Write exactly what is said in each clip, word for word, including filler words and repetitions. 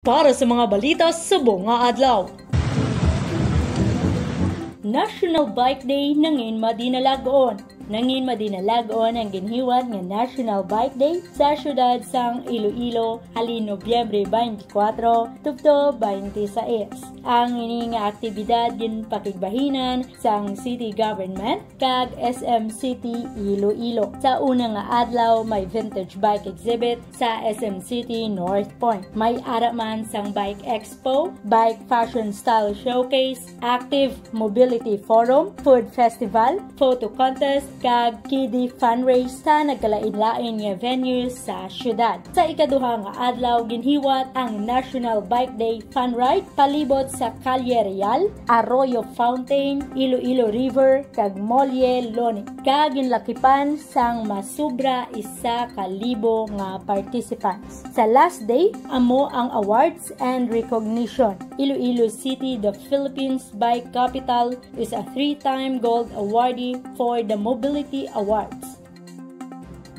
Para sa mga balita subong nga adlaw. National Bike Day nangin madinalag-on. Nangin madinalag-on ang ginhiwat nga National Bike Day sa siyudad sang Iloilo halin Nobyembre twenty-four tubtob twenty-six. Ang ini nga aktibidad ginpakigbahinan sang city government kag S M City Iloilo. Sa una nga adlaw, may vintage bike exhibit sa S M City North Point. May ara man sang bike expo, bike fashion style showcase, active mobility forum, food festival, photo contest, kag kiddie fundraise sa nagkalain-lain nga venues sa syudad. Sa ikaduha nga adlaw, ginhiwat ang National Bike Day Fun Ride palibot sa Calle Real, Arroyo Fountain, Iloilo River, kag Molle Loni, kag ginlakipan sang masubra isa ka libo nga participants. Sa last day, amo ang awards and recognition. Iloilo City, the Philippines Bike Capital, is a three-time gold awardee for the Mobility Awards.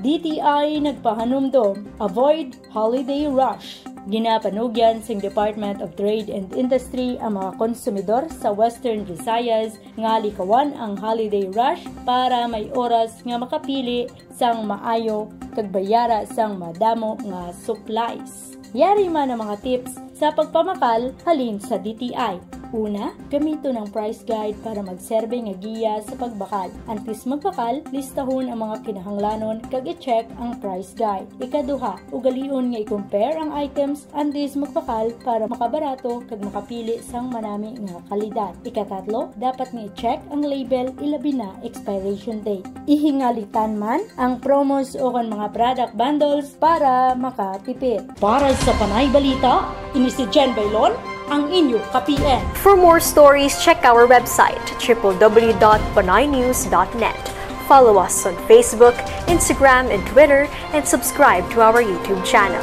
D T I nagpahanumdom, avoid holiday rush. Ginapanugyan sing Department of Trade and Industry ang mga konsumidor sa Western Visayas nga likawan ang holiday rush para may oras nga makapili sang maayo kag bayara sang madamo nga supplies. Yari man ang mga tips sa pagpamakal halin sa D T I. Una, gamiton ang price guide para magserbe nga giya sa pagbakal. Antes magbakal, listahon ang mga kinahanglanon kag i-check ang price guide. Ikaduha, ugalion nga i-compare ang items antes magbakal para makabarato kag makapili sang manami nga kalidad. Ikatatlo, dapat nga i-check ang label, ilabi na expiration date. Ihingalitan man ang promos o kon mga product bundles para makatipid. Para sa Panay Balita, ini si Jen Bailon, ang inyo ka-P N. For more stories, check our website, triple w dot panaynews dot net. Follow us on Facebook, Instagram, and Twitter, and subscribe to our YouTube channel.